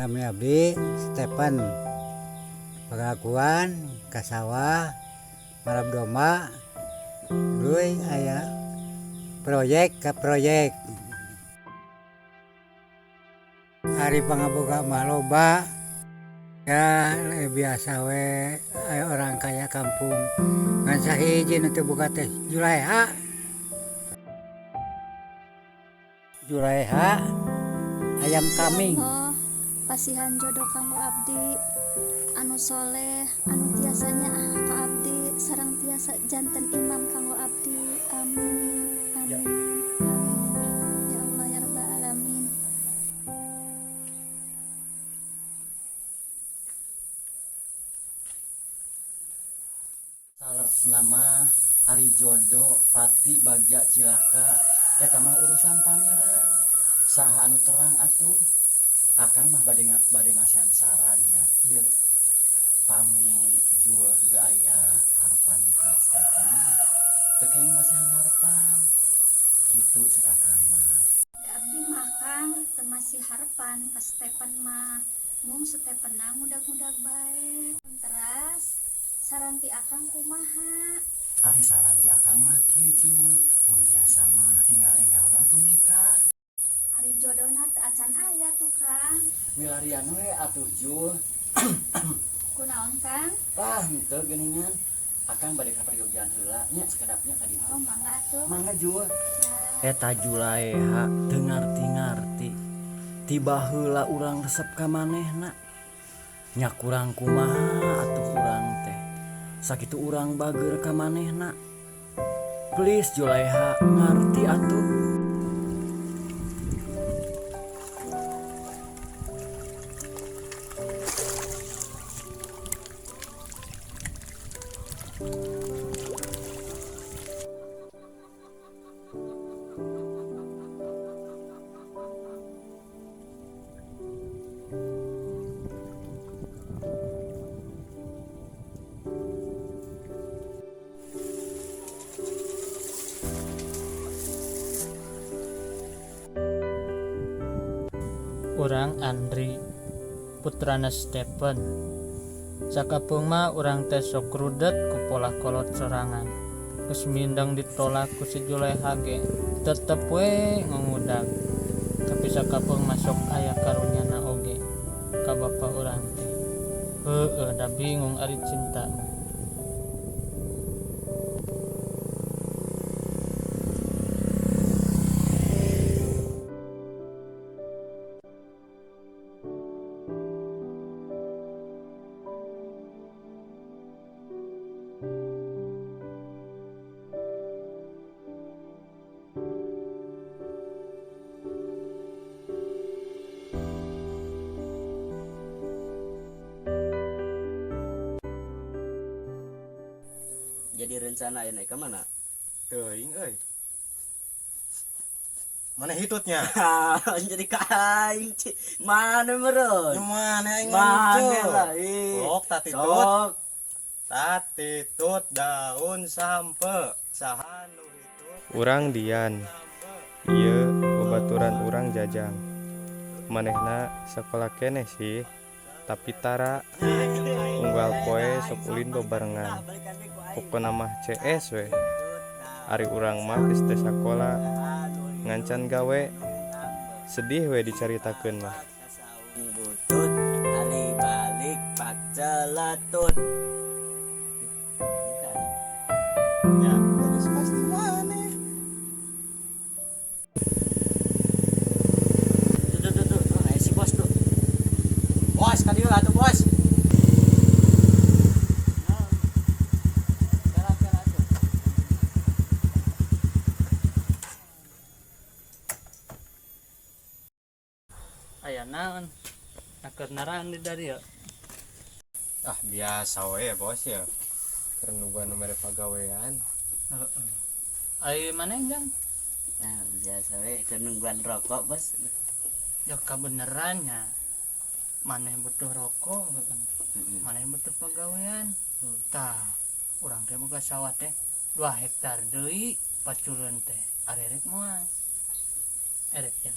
Nami abdi Stephen, pangalakuan ka sawah marab domba tuluy aya proyek ka proyek. Ari pangaboga mah loba ya biasa we aya orang kaya kampung ngan sahiji nu teu boga teh Juleha. Juleha ayam kambing. Ya Allah, pasihan jodoh kanggo abdi anu soleh, anu tiasa nyaah ka abdi sareng tiasa janten imam kanggo abdi. Amin. Amin. Amin. Ya Allah ya Rabbal alamin. Saleresna mah ari jodo pati bagja cilaka eta mah urusan pangeran saha anu terang atuh. Akang mah bade bade masihan sarannya kieu, pami Jul henteu aya harapan ka Stephen, teu kenging masihan harapan kitu cek akang mah. Abdi mah, Kang, teu masih harapan ka Stephen mah, mung Stephen na ngudag-ngudag bae. Teras saran ti akang kumaha? Ari saran ti akang mah kieu, Jul, mun tiasa mah enggal-enggal we atuh nikah. Ari jodona teu acan aya tuh, Kang. Milarian we atuh, Jul. Kunaon, Kang? Tah, henteu geuningan, akang bade ka peryogian heula nya, sakedapnya ka ditu. Oh, mangga atuh. Mangga, Jul. Ya. Eta Julaeha teu ngarti-ngarti, tiba heula urang resep ka manehna nya. Kurang kumaha atuh urang teh, sakitu urang bager ka manehna. Please, Julaeha, ngarti atuh. Urang Andri, putrana Stephen. Sakapeung mah urang teh sok rudet ku polah kolot sorangan. Geus mindeng ditolak ku si Juleha ge tetep we ngungudag. Tapi sakapeung mah sok aya karunyana oge ka bapa urang teh. Heueuh da, bingung ari cinta mah. Jadi rencana ayeuna ka mana? Teuing euy. Mana hitutnya? Jadi ka aing, Ci. Mana meureun? Mana aing? Mana lah, ih. Sok tatitut. Sok. Tatitut daun sampe. Saha nu hitut? Urang Dian. Ieu babaturan urang Jajang. Manehna sakola keneh sih, tapi tara. Unggal poe sok ulin babarengan. Pokona mah CS we. Ari urang mah geus teu sakola, ngan can gawe. Sedih we dicaritakeun mah. Butut ari balik pak celetut. Ya, geus pasti mana? Tuh tuh tuh tuh, aya si bos tuh. Bos, ka dieu atuh, Bos. Kela kela tuh. Aya naon? Keur naraan di dieu. Ah, biasa we ya, Bos ya. Keur nungguan nu mere pagawean. Heeh. Ai maneh, Jang? Nah, biasa we keur nungguan rokok, Bos. Ya kabenerannya. Maneh butuh rokok, heeh. Heeh. Maneh butuh pagawean. Tah, urang teh boga sawah teh 2 hektar deui paculeun teh. Arerek moal? Erek ya.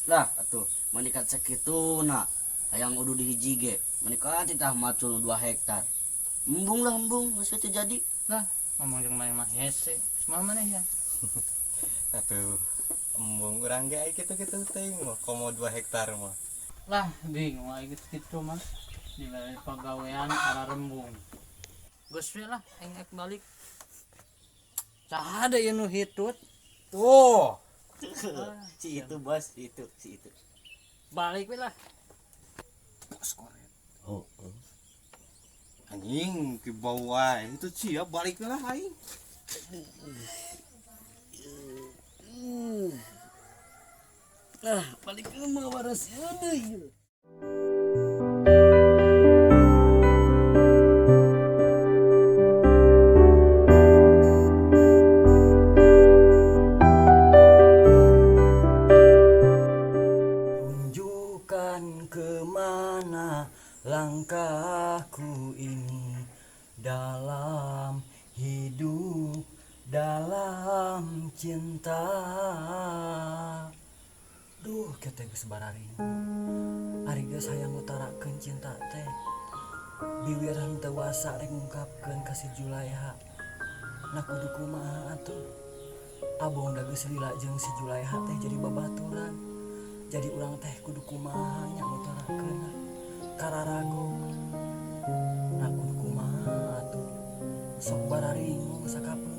Lah, atuh menikah sakituna. Hayang udu di hiji ge. Maneh kan titah macul 2 hektar. Embung lah embung geus teu jadi. Lah, ngomong jeung maneh mah hese. Kumaha maneh ya? Atuh embung urang ge ai kitu-kitu teuing mah komo 2 hektar mah. Lah, bingung aing geus kitu mah. Dibere pagawean ararembung. Geus we lah aing ek balik. Saha deui nu hitut? Tuh. Si itu bos, si itu, si itu. Balik we lah. Bos koret. Oh, Anjing ki bau wae. Itu siap balik lah aing. Ah, balik ke mah waras deui. Tunjukkan kemana langkahku ini dalam hidup, dalam cinta. Duh, kita geus bararing. Ari geus hayang ngutarakeun cinta teh. Biwir henteu wasa rek ngungkapkeun ka si Julaiha. Nah kudu kumaha atuh? Abong da geus lila jeung si Julaiha teh jadi babaturan. Jadi urang teh kudu kumaha nya ngutarakeun kararago. Nah kudu kumaha atuh? Sok bararingung sakapeung.